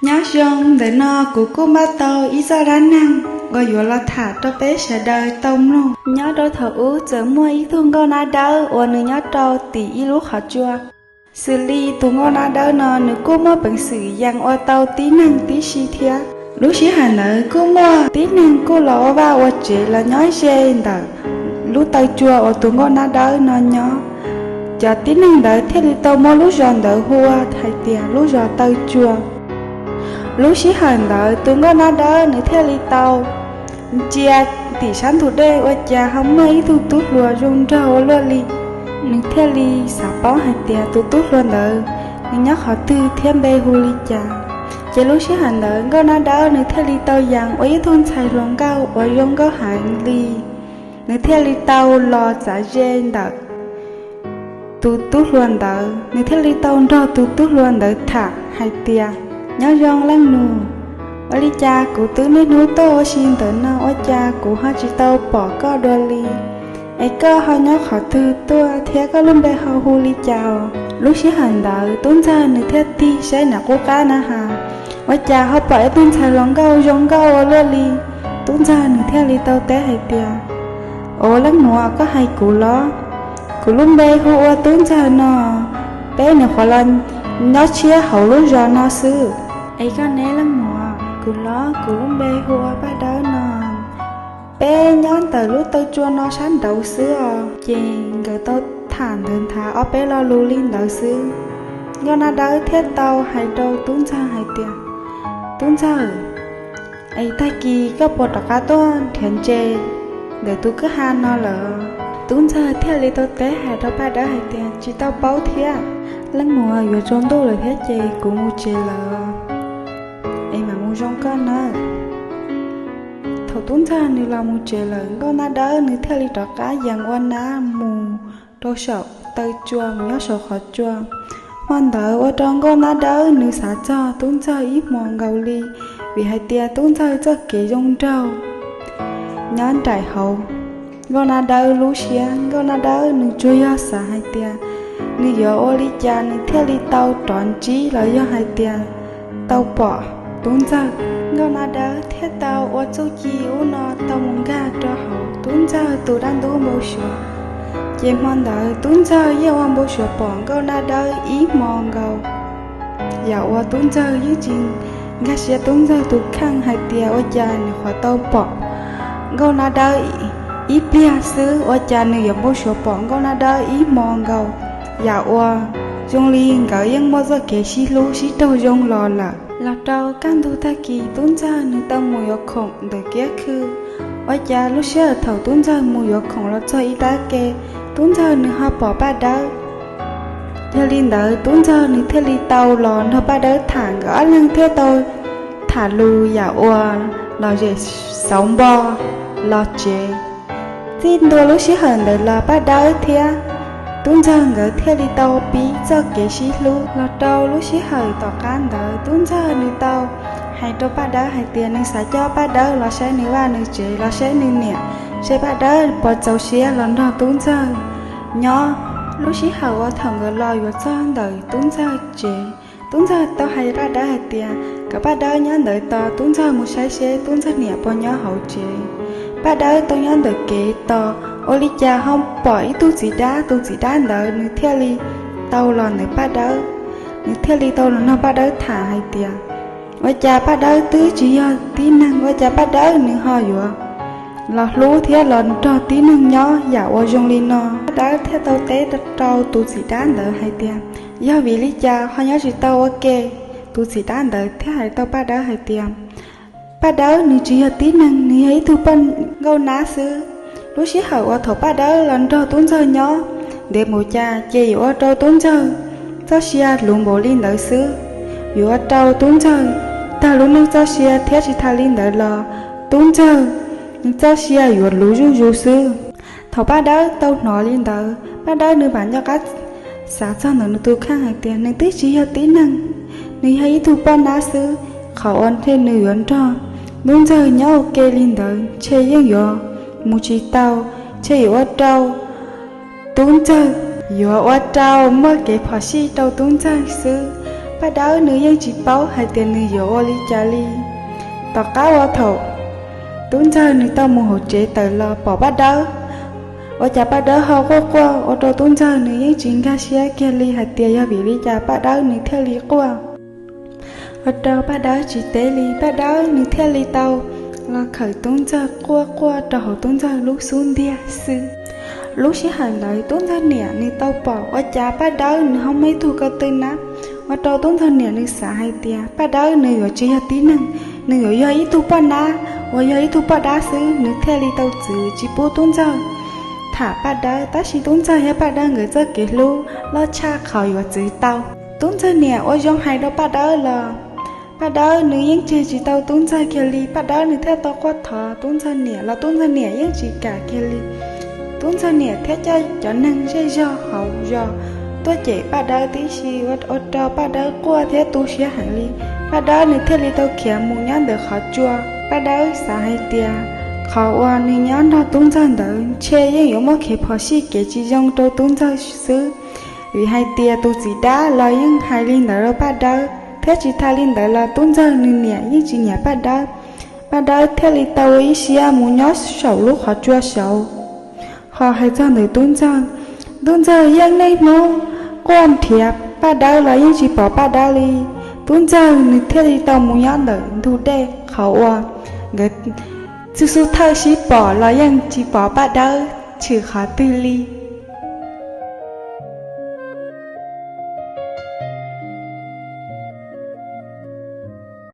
Nyob zoo, ntawm no kuv kuj npaj tau ib zaj dab neeg uas yuav los tham rau peb sawv daws tau mloog. Nyob rau thaum ub txawm muaj ib tug nkauj nab dawb uas nws nyob rau tim ib lub qhov tsua. Xws li tus nkauj nab dawb no nws kuj muaj peev xwm yees ua tau tib neeg tib si thiab. Lub sij hawm ntawd kuj muaj tib neeg kuj los ua vaj ua tsev los nyob ze ntawm lub taw tsua uas tus nkauj nab dawb no nyob. Cov tib neeg ntawd thiaj li tau muab lub zos ntawd hu ua hais tias lub zos taw tsua. Lub sij hawm ntawd tus nkauj nab dawb nws thiaj li tau ntsia tim sab ntug dej ua cas ho muaj ib tug tub hluas zoo nraug ua luaj li. Nws thiaj li xav paub hais tias tus tub hluas ntawd nws nyob qhov twg thiab npe hu li cas. Ces lub sij hawm ntawd nkauj nab dawb nws thiaj li tau yees ua ib tug ntxhais hluas nkauj uas zoo nkauj heev li. Nws thiaj li tau los txav ze ntawm tus tub hluas ntawd, nws thiaj li tau nrog tus tub hluas ntawd tham hais tias, Nyob zoo leej nus, ua li cas kuv twb niaj hnub tuaj ua si ntawm no ua cas kuv ho tsis tau pom koj dua li? Es koj ho nyob qhov twg tuaj thiab koj lub npe ho hu li cas os? Lub sij hawm ntawd tub ntxawg nws thiaj tig saib nram qub qab na has, ua cas ho pom ib tug ntxhais hluas nkauj zoo nkauj ua luaj li. Tub ntxawg nws thiaj li tau teb hais tias, Os leej muam, koj hais kuv los? Kuv lub npe hu ua tub ntxawg no, peb nyuam qhuav los nyob tshiab hauv lub zos no xwb. Es koj ne leej muam? Kuv los, kuv lub npe hu ua Paj Dawb no, peb nyob ntawm lub taw tsua no sab nraud xwb os. Ces nkawd tau tham ntawd nthav ob peb lo lus li ntawd xwb, nkauj nab dawb thiaj tau hais rau tub ntxawg hais tias, Tub ntxawg, es tag kis koj puas rov qab tuaj nrhiav ntses ntawm tus kwj ha no lawm? Tub ntxawg thiaj li tau teb hais rau Paj Dawb hais tias, Tsis tau paub thiab leej muam, yuav tsaus ntuj lawm thiab ces kuv mus tsev lawm, es mam mus zoo koj nawb. Thaum tub ntxawg nws los mus tsev lawm, nkauj nab dawb nws thiaj li rov qab yees ua nab mus rau saum taw tsua, mus nyob saum qhov tsua. Hmo ntawd ua rau nkauj nab dawb nws xav txog tub ntxawg ib hmos nkaus li, vim hais tias tub ntxawg txoj kev zoo nraug nyob nraim hauv nkauj nab dawb lub siab. Nkauj nab dawb nws tsuas yog xav hais tias nws yuav ua li cas nws thiaj li tau rov ntsib los yog hais tias tau pom tub ntxawg. Nkauj nab dawb thiaj tau ua txuj ci ub no tau mus nkag rau hauv tub ntxawg tus dab ntub npau suav. Ces hmo ntawd tub ntxawg yeej ua npau suav pom nkauj nab dawb ib hmo nkaus. Yam uas tub ntxawg yeej tsis nkag siab tub ntxawg tus kheej hais tias ua cas nws qhuav tau pom nkauj nab dawb ib pliag xwb, ua cas nws yuav npau suav pom nkauj nab dawb ib hmo nkaus. Yam uas zoo li nkawd yeej muaj txoj kev sib hlub sib raug zoo los lawm. Los rau kaj ntug tag kis tub ntxawg nws tau mus yuav khoom ntawm kiab khw. Ua cas lub sij hawm thaum tub ntxawg mus yuav khoom los txog ib rab ke, tub ntxawg nws ho pom Paj Dawb. Yog li ntawd tub ntxawg nws thiaj li tau los nrog Paj Dawb tham, nkawd ob leeg thiaj tau tham lus yam uas lom zem xauv npo los tsev. Txij ntua lub sij hawm ntawd los Paj Dawb thiab tub ntxawg nkawd thiaj li tau pib txoj kev sib hlub. Los rau lub sij hawm tom qab ntawd tub ntxawg nws tau hais rau Paj Dawb hais tias nws xav coj Paj Dawb los saib nws vaj nws tsev, los saib nws niam, saib Paj Dawb puas txaus siab los nrog tub ntxawg nyob. Lub sij hawm uas thaum nkawd los yuav txog ntawm tub ntxawg tsev, tub ntxawg tau hais Paj Dawb hais tias kom Paj Dawb nyob ntawd tos tub ntxawg mus saib seb tub ntxawg niam puas nyob hauv tsev. Paj Dawb tau nyob ntawm kev tos, ua li cas ho pom ib tug txiv dab, tus txiv dab ntawd nws thiaj li tau los ntawm Paj Dawb. Nws thiaj li tau los nrog Paj Dawb tham hais tias, ua cas Paj Dawb twb tsis yog tib neeg, ua cas Paj Dawb nws ho yuav los hlub thiab los nrog tib neeg nyob yam uas zoo li no? Paj Dawb thiaj tau teb rau tus txiv dab ntawd hais tias, yog vim li cas ho nyob tsis tau ua ke? Tus txiv dab ntawd thiaj hais rau Paj Dawb hais tias, Paj Dawb nws tsis yog tib neeg, nws yog ib tug poj nkauj nab xwb. Lub sij hawm uas thaum Paj Dawb los nrog tub ntxawg nyob ntev npaum cas ces yuav ua rau tub ntxawg txoj sia luv npaum li ntawd xwb. Yuav ua rau tub ntxawg tag lub neej txoj sia thiab tsis tas li ntawd los tub ntxawg txoj sia yuav luv zuj zus xwb. Thaum Paj Dawb tau hnov li ntawd, Paj Dawb nws mam nco qab xav txog ntawm nws tus kheej hais tias nws twb tsis yog tib neeg, nws yog ib tug poj nab xwb. Qhov uas ntshe nws yuav nrog tub ntxawg nyob ua ke li ntawd ntshe yeej yuav mus tsis tau, ntshe yuav ua rau tub ntxawg, yuav ua rau muaj kev phom sij rau tub ntxawg xwb. Paj Dawb nws yeej tsis paub hais tias nws yuav ua li cas li. Tom qab uas thaum tub ntxawg nws tau mus hauv tsev tawm los pom Paj Dawb, ua cas Paj Dawb ho quaj quaj ua rau tub ntxawg nws yeej tsis nkag siab kiag li hais tias yog vim li cas Paj Dawb nws thiaj li quaj. Ua rau Paj Dawb tsis teb li, Paj Dawb nws thiaj li tau los khawm tub ntxawg quaj quaj rau hauv tub ntxawg lub xub ntiag xwb. Lub sij hawm ntawd tub ntxawg niam nws tau pom ua cas Paj Dawb nws ho muaj ib tug ko tw na, ua rau tub ntxawg niam nws xav hais tias Paj Dawb nws yuav tsis yog tib neeg, nws yuav yog ib tug poj nab uas yog ib tug poj dab xwb, nws thiaj li tau txwv tsis pub tub ntxawg tham Paj Dawb. Tab sis tub ntxawg thiab Paj Dawb nkawd txoj kev hlub loj tshaj qhov yuav txwv tau. Tub ntxawg niam ua zoo hais rau Paj Dawb los Paj Dawb nws yeej tseg tsis tau tub ntxawg kiag li. Paj Dawb nws thiaj tau quaj thov tub ntxawg niam los tub ntxawg niam yeej tsis kam kiag li. Tub ntxawg niam thiaj coj cov neeg zej zog hauv zos tuaj cem Paj Dawb tib si, ua rau Paj Dawb quaj thiab tu siab heev li. Paj Dawb nws thiaj li tau khiav mus nyob ntawm qhov tsua. Paj Dawb xav hais tias qhov uas nws nyob nrog tub ntxawg ntawd ntshe yeej yuav muaj kev phom sij kev tsis zoo rau tub ntxawg xwb, vim hais tias tus txiv dab los yeej hais li ntawd rau Paj Dawb, thiab tsis tas li ntawd los tub ntxawg nws niam yeej tsis nyiam Paj Dawb. Paj Dawb thiaj li tau ua ib siab mus nyob saum lub qhov tsua saud. Ho hais txog ntawm tub ntxawg, tub ntxawg yeej niaj hnub quaj nrhiav Paj Dawb los yeej tsis pom Paj Dawb li. Tub ntxawg nws thiaj li tau mus nyob ntawm ntug dej qhov uas nkawd txhua xub thawj sib pom los yeej tsis pom Paj Dawb tshwm qhov twg li.